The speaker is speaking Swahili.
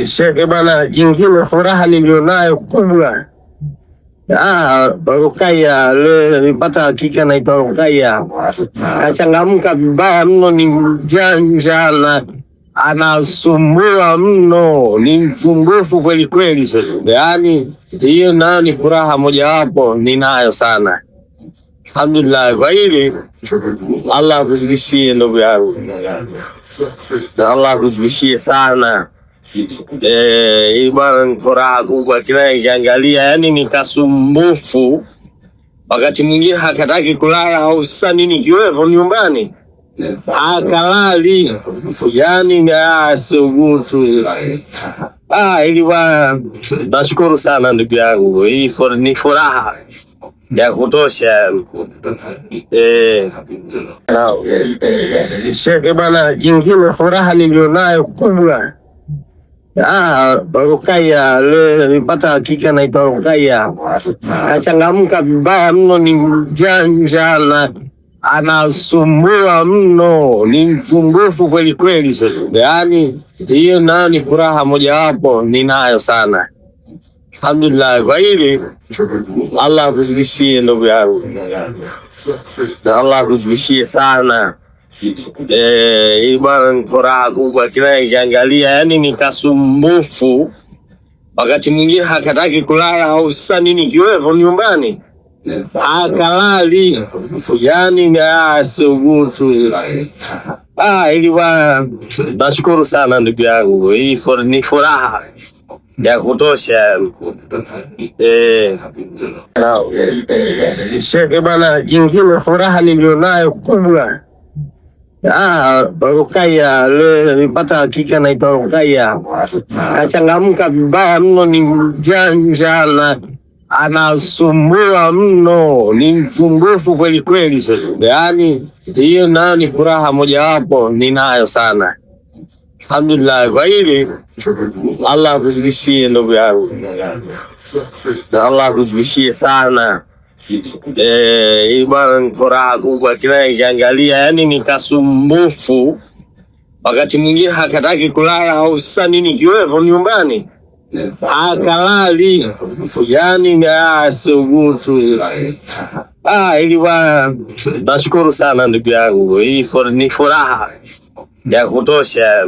Shekhe bana, jingine furaha nilionayo kubwa. Ah, Rukaya leo nilipata hakika naitwa Rukaya. Kachangamka vibaya mno, ni mjanja na anasumbua mno, ni msumbufu kweli kweli. Yaani hiyo nayo ni furaha mojawapo ninayo sana. Alhamdulillah, kwa hili Allah akuzidishie ndugu yangu, Allah akuzidishie sana. Hii bwana ni furaha kubwa, kila nikiangalia, yani ni kasumbufu. Wakati mwingine hakataki kulala au sasa nini kiwepo nyumbani akalali, yani asubutu. Ah, ili bwana, nashukuru sana ndugu yangu, hii ni furaha ya kutosha. Shekhe bana, jingine furaha nilionayo kubwa. Ah, Rukaya leo nilipata hakika naitwa Rukaya. Kachangamka vibaya mno, ni mjanja na anasumbua mno, ni msumbufu kweli kweli. Yaani hiyo nayo ni furaha mojawapo ninayo sana. Alhamdulillah, kwa hili Allah akuzidishie ndugu yangu, Allah akuzidishie sana. Hii bwana ni furaha kubwa, kila nikiangalia, yani ni kasumbufu. Wakati mwingine hakataki kulala au sasa nini kiwepo nyumbani akalali, yani asubutu. Ah, ili bwana, nashukuru sana ndugu yangu, hii ni furaha ya kutosha. Shekhe bana, jingine furaha nilionayo kubwa. Ah, Rukaya leo nilipata hakika naitwa Rukaya. Kachangamka vibaya mno, ni mjanja na anasumbua mno, ni msumbufu kweli kweli. Yaani hiyo nayo ni furaha mojawapo ninayo sana. Alhamdulillah, kwa hili Allah akuzidishie ndugu yangu, Allah akuzidishie sana. Hii bwana ni furaha kubwa, kila nikiangalia, yani ni kasumbufu. Wakati mwingine hakataki kulala au sasa nini kiwepo nyumbani akalali, yani asubutu. Ah, ili bwana, nashukuru sana ndugu yangu, hii ni furaha ya kutosha.